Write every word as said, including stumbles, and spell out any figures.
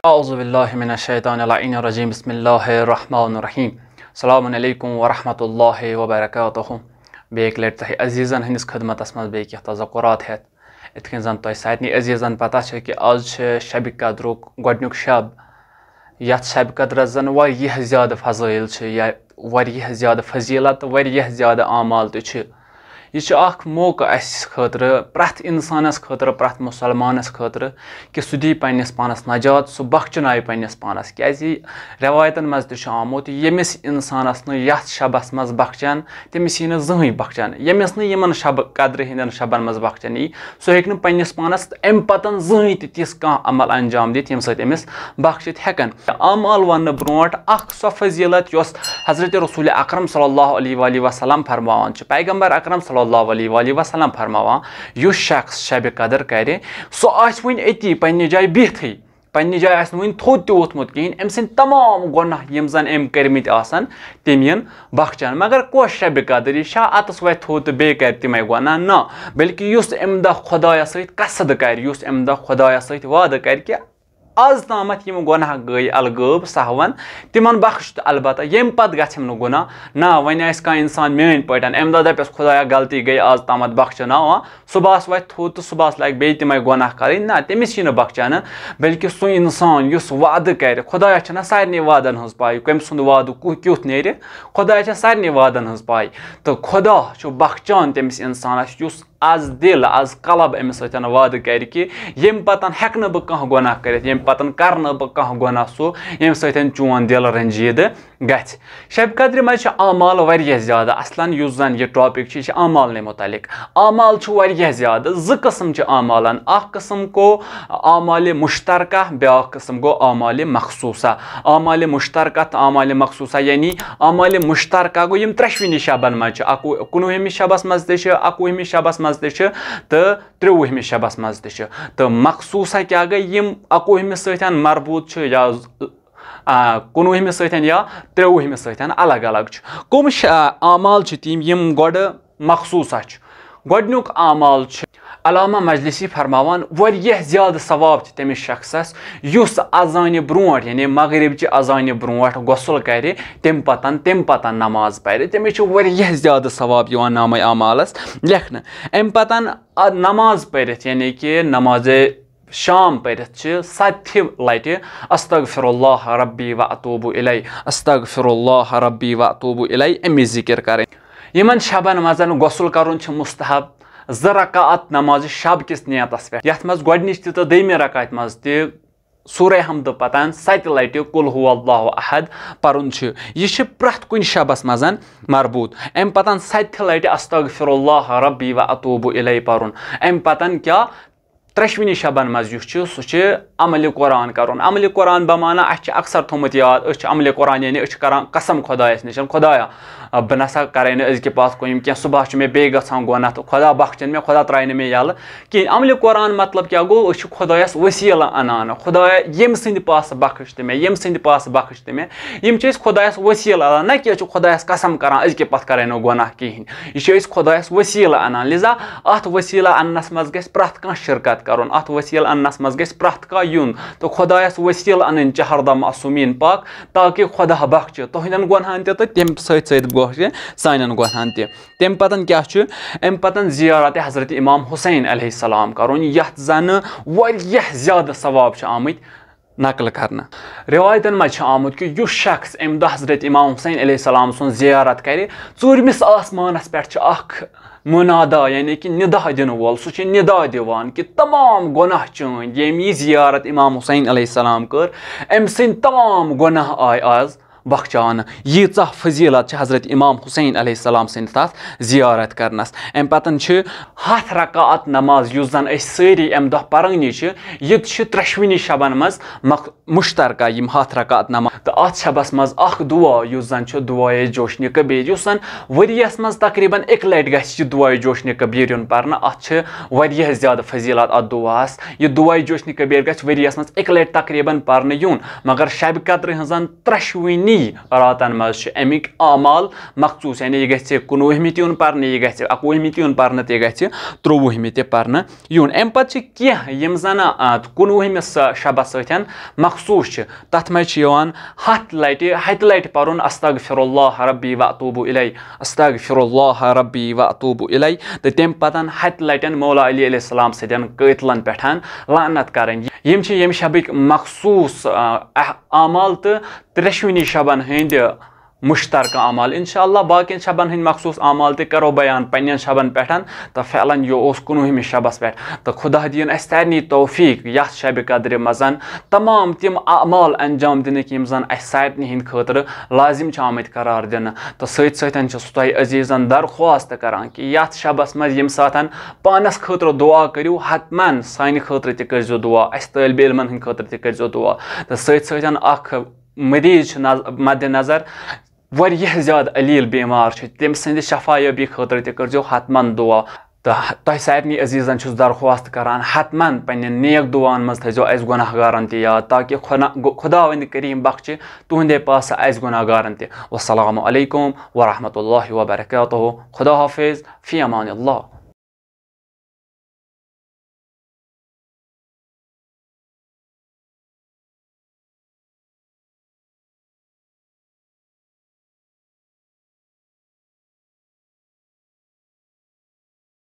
اعوذ باللہ من الشیطان اللعین الرجیم، بسم اللہ الرحمن الرحیم۔ السلام علیکم ورحمۃ اللہ وبرکاتہ۔ بیٚیہِ اَکہِ لَٹہِ تۄہہِ عزیٖزَن ہٕنٛدِس خدمتَس منٛز بیٚیہِ کینٛہہ تذکرات ہٮ۪تھ۔ یِتھ کٔنۍ زَن تۄہہِ سارنٕے عزیٖزَن پَتہ چھِ کہِ آز چھِ شبِ قدرُک گۄڈٕنیُک شب، یَتھ شبِ قدرَس زَن واریاہ زیادٕ فضٲیِل چھِ یا واریاہ زیادٕ فضیٖلت تہٕ واریاہ زیادٕ اعمال تہِ چھِ۔ یہِ چھُ اَکھ موقعہٕ اَسہِ خٲطرٕ، پرٛٮ۪تھ اِنسانَس خٲطرٕ، پرٛٮ۪تھ مُسلمانَس خٲطرٕ، کہِ سُہ دی پنٛنِس پانَس نجات، سُہ بخچنایہِ پنٛنِس پانَس۔ کیٛازِ رٮ۪وایتَن منٛز تہِ چھُ آمُت، ییٚمِس اِنسانَس نہٕ یَتھ شبَس منٛز بخچَن، تٔمِس یی نہٕ زٕہٕنۍ بخچَن۔ ییٚمِس نہٕ یِمَن شب قدرِ ہِنٛدٮ۪ن شبَن منٛز بخچَن یی، سُہ ہیٚکہِ نہٕ پنٛنِس پانَس اَمہِ پَتَن زٕہٕنۍ تہِ تِژھ کانٛہہ عمل انجام دِتھ، ییٚمہِ سۭتۍ أمِس بخشِتھ ہٮ۪کَن۔ اعمال وَننہٕ برونٛٹھ اَکھ سۄ فضیٖلت، یۄس حضرت رسول اکرم صلی اللہ علیہ وآلہ وسلم فرماوان چھِ۔ پیغمبر اکرم صلی اللہ علیہ وآلہ وسلم فرماوان، یُس شخص شبِ قدر کرِ، سُہ آسہِ وُنہِ أتی پننہِ جایہِ بِہتھٕے، پننہِ جایہِ آسہِ نہٕ وُنہِ تھوٚد تہِ ووٚتھمُت کِہیٖنۍ، أمۍ سٕنٛدۍ تمام گۄناہ یِم زن أمۍ کٔرمٕتۍ آسن، تِم یِن بخشنہٕ۔ مگر کۄس شبِ قدر؟ یہِ چھا اَتَس وۄتھِ تھوٚد تہٕ بیٚیہِ کرِ تِمے گۄناہ؟ نہ، بلکہِ یُس اَمہِ دۄہ خۄدایَس سۭتۍ قصد کرِ، یُس اَمہِ دۄہ خۄدایَس سۭتۍ وعدٕ کرِ کہِ از تامتھ یِم گۄناہ گٔے الغٲب سہون، تِمن بخش تہٕ البتہ ییٚمہِ پتہٕ گژھٮ۪م نہٕ گۄناہ۔ نہ، وۄنۍ آسہِ کانٛہہ انسان میٲنۍ پٲٹھۍ، امہِ دۄہ دپٮ۪س، خۄدایا، غلطی گٔے، از تامتھ بخش نہ، آ، صبحس وۄتھِ تھوٚد تہٕ صبحس لگہِ بیٚیہِ تِمے گۄناہ کرٕنۍ۔ نہ، تٔمِس یی نہٕ بخشنہٕ، بلکہِ سُہ انسان یُس وعدٕ کرِ، خۄدایس چھنہ سارنٕے وعدن ہٕنٛز پاے، کٔمۍ سُنٛد وعدٕ کُ-، کیُتھ نیرِ، خۄدایس چھےٚ سارنٕے وعدن ہٕنٛز پاے۔ تہٕ خۄدا چھُ بخشان تٔمِس انسانس یُس از دِل، از قلب أمِس سۭتۍ وعدٕ کرِ کہِ ییٚمہِ پتن ہٮ۪کہٕ نہٕ بہٕ کانٛہہ گۄناہ کٔرِتھ، ییٚمہِ پتن کرٕ نہٕ بہٕ کانٛہہ گۄناہ، سُہ ییٚمہِ سۭتۍ چون دِل رنجیدٕ گژھِ۔ شب قدرِ منٛز چھِ اعمال واریاہ زیادٕ۔ اصلاً یُس زن یہِ topic چھُ، یہِ چھُ اعمالنٕے متعلق۔ اعمال چھُ واریاہ زیادٕ، زٕ قٕسم چھِ اعمالن۔ اکھ قٕسم گوٚو اعمال مشترکہ، بیٛاکھ قٕسم گوٚو اعمال مخصوصہ۔ اعمال مشترکہ تہٕ اعمال مخصوصہ، یعنی اعمال مشترکہ گوٚو یِم ترٛٮ۪شوٕنی شبن منٛز چھِ، اَکوُہ-، کُنوُہمِس شبس منٛز تہِ چھِ، اَکوُہمِس شبس منٛز تہِ چھِ، تہٕ ترٛۆوُہمِس شبس منٛز تہِ چھِ۔ تہٕ مخصوصہ کیٛاہ گٔے؟ یِم اَکوُہمِس سۭتۍ مربوط چھِ یا، آ، کُنوُہمِس سۭتۍ یا ترٛۆوُہمِس سۭتۍ الگ الگ چھِ۔ کٕم ش-، آ، اعمال چھِ تِم، یِم گۄڈٕ مخصوصہ چھِ؟ گۄڈٕنیُک اعمال چھُ علامہ مجلسی فرماوان، واریاہ زیادٕ ثواب چھِ تٔمِس شخصس، یُس اذانہِ برونٛٹھ، یعنی مغرب چہِ اذانہِ برونٛٹھ غسل کرِ، تمہِ پتن، تمہِ پتن نماز پرِ، تٔمِس چھُ واریاہ زیادٕ ثواب یِوان نامہ اعمالس لیکھنہٕ۔ امہِ پتن، آ، نماز پٔرِتھ، یعنی کہِ نماز شام پٔرِتھ چھِ ستہِ لٹہِ استغفر اللہ ربی و اتوب الیہ، استغفر اللہ ربی و اتوب الیہ، امی ذکر کرٕنۍ۔ یِمن شبن منٛز غسل کرُن چھُ مستحب، زٕ رکعت نماز شب کِس نیتس پٮ۪ٹھ، یتھ منٛز گۄڈنِچ تہِ تہٕ دوٚیمہِ رکعتہِ منٛز تہِ سورہ حمدٕ پتن ستہِ لٹہِ قل هو اللہ احد پرُن چھُ۔ یہِ چھُ پرٛٮ۪تھ کُنہِ شبس منٛز مربوط۔ امہِ پتن ستہِ لٹہِ استغفر اللہ ربی و اتوب الیہ پرُن۔ امہِ پتن کیٛاہ؟ ترٛٮ۪شوٕنی شبن منٛز یُس چھُ، سُہ چھُ عملِ قرآن کرُن۔ عملِ قرآن بمعنہ، اسہِ چھُ اکثر تھوٚمُت یاد، أسۍ چھِ عملِ قرآن، یعنی أسۍ چھِ کران قسم خۄدایس نِش، خۄدایا، بہٕ نسا کرے نہٕ أزکہِ پتھ کُن یِم کینٛہہ، صبحس چھُ مےٚ بیٚیہِ گژھان گۄناہ، تہٕ خۄدا بخشن مےٚ، خۄدا ترٛاوِ نہٕ مےٚ یلہٕ کِہیٖنۍ۔ عملِ قرآن مطلب کیٛاہ گوٚو؟ أسۍ چھِ خۄدایَس وسیٖلہٕ اَنان، خۄدایا، ییٚمہِ سٕنٛدِ پاسہٕ بخش تہٕ مےٚ، ییٚمہِ سٕنٛدِ پاسہٕ بخش تہٕ مےٚ۔ یِم چھِ أسۍ خۄدایَس وسیٖلہٕ اَنان، نہ کہِ أسۍ چھِ خۄدایَس قسم کَران، أزکہِ پَتہٕ کَرے نہٕ گۄناہ کِہیٖنۍ۔ یہِ چھِ أسۍ خۄدایَس وسیٖلہٕ اَنان۔ لذا اَتھ وسیٖلہٕ اَننَس منٛز گژھِ پرٛٮ۪تھ کانٛہہ شِرکت کَرُن، اَتھ وسیٖلہٕ اَننَس منٛز گژھِ پرٛٮ۪تھ کانٛہہ یُن تہٕ خۄدایَس وسیٖلہٕ اَنٕنۍ چھِ ہردَم معصومیٖن پاک، تاکہِ خۄدا بخشہِ تُہٕنٛدٮ۪ن گۄناہَن تہِ تہٕ تَمہِ سۭتۍ سۭتۍ بخشہِ سانٮ۪ن گۄناہَن تہِ۔ تَمہِ پَتَن کیٛاہ چھُ؟ اَمہِ پَتَن زیارت حضرت امام حسین علیہ السلام کَرُن، یَتھ زَنہٕ واریاہ زیادٕ ثواب چھِ آمٕتۍ نقل کرنہٕ۔ رِوایتَن منٛز چھُ آمُت کہِ یُس شخص اَمہِ دۄہ حضرت امام حسین علیہ السلام سُنٛد زیارت کَرِ، ژوٗرمِس آسمانَس پٮ۪ٹھ چھُ اَکھ منادا، یعنی کہِ نِدا دِنہٕ وول، سُہ چھُ نِدا دِوان کہِ تمام گۄناہ چٲنۍ، ییٚمۍ یہِ زیارت امام حسین علیہ السلام کٔر، أمۍ سٕنٛدۍ تمام گۄناہ آے آز بخچاونہٕ۔ ییٖژاہ فضیٖلت چھِ حضرت امام حسین علیہ السلام سٕنٛدِ تَتھ زیارت کرنَس۔ اَمہِ پَتَن چھِ ہَتھ رکعت نماز، یُس زَن أسۍ سٲری اَمہِ دۄہ پَرٲنی چھِ، یہِ تہِ چھِ ترٛٮ۪شوٕنی شبَن منٛز مخ-، مشترکہ یِم ہَتھ رکعت نماز۔ تہٕ اَتھ شبَس منٛز اَکھ دُعا، یُس زَن چھُ دُعایے جوشنِ کبیر، یُس زَن ؤریَس منٛز تقریباً اَکہِ لَٹہِ گژھِ یہِ دُعایے جوشنِ کبیر یُن پَرنہٕ۔ اَتھ چھِ واریاہ زیادٕ فضیٖلت اَتھ دُعاہَس۔ یہِ دُعایے جوشنِ کبیر گژھِ ؤریَس منٛز اَکہِ لَٹہِ تقریباً پَرنہٕ یُن، مگر شبِ قدرِ ہٕنٛزَن ترٛٮ۪شوٕنی راتن منٛز چھِ اَمِکۍ اعمال مخصوٗص، یعنی یہِ گژھِ کُنوُہمہِ تہِ یُن پرنہٕ، یہِ گژھِ اَکوُہمہِ تہِ یُن پرنہٕ، تہٕ یہِ گژھِ ترٛۆوُہمہِ تہِ پرنہٕ یُن۔ اَمہِ پتہٕ چھِ کینٛہہ یِم زن، آ، کُنوُہمِس شبس سۭتۍ مخصوٗص چھِ۔ تتھ منٛز چھِ یِوان ہتھ لٹہِ، ہتہِ لٹہِ پرُن استغفر اللہ ربی و اتوب الی، استغفر اللہ ربی و اتوب الی، تہٕ تمہِ پتن ہتہِ لٹٮ۪ن مولا علی علیہ السلام سٕنٛدٮ۪ن قٲتلن پٮ۪ٹھ لعنت کرٕنۍ۔ یِم چھِ ییٚمہِ شبٕکۍ مخصوٗص، آ، اح-، اعمال، تہٕ ترٛٮ۪شوٕنی شبن ہٕنٛدۍ مشترکہ اعمال۔ انشاءاللہ باقین شبن ہٕنٛدۍ مخصوٗص اعمال تہِ کرو بیان پننٮ۪ن شبن پٮ۪ٹھ، تہٕ فعلاً یہِ اوس کُنوُہمہِ شبس پٮ۪ٹھ۔ تہٕ خدا دِیِن اسہِ سارنٕے توفیق یتھ شبِ قدرِ منٛز تمام تِم اعمال انجام دِنٕکۍ یِم زن اسہِ سارنٕے ہٕنٛدِ خٲطرٕ لازم چھِ آمٕتۍ قرار دِنہٕ۔ تہٕ سۭتۍ سۭتۍ چھُس تۄہہِ عزیزن درخواست کران کہِ یتھ شبس منٛز ییٚمہِ ساتن پانس خٲطرٕ دعا کٔرِو، حتماً سانہِ خٲطرٕ تہِ کٔرزیو دعا، اسہِ طٲلبِ علمن ہٕنٛدِ خٲطرٕ تہِ کٔرزیو دعا۔ تہٕ سۭتۍ سۭتۍ اکھ مریض چھُ نظ-، مد نظر، واریاہ زیادٕ علیل بیمار چھُ، تٔمۍ سٕنٛدِ شفا یٲبی خٲطرٕ تہِ کٔرزیو حتماً دعا۔ تہٕ تۄہہِ سارنٕے عزیزن چھُس درخواست کران، حتماً پننٮ۪ن نیک دعاہن منٛز تھٲیزیو اسہِ گناہ گارن تہِ یاد، تاکہِ خۄنا-، خۄداوندِ کریم بخشہِ تُہنٛدے پاسہٕ اسہِ گناہ گارن تہِ۔ والسلام علیکم ورحمۃ اللہ وبرکاتہ۔ خدا حافظ۔ فی امان اللہ۔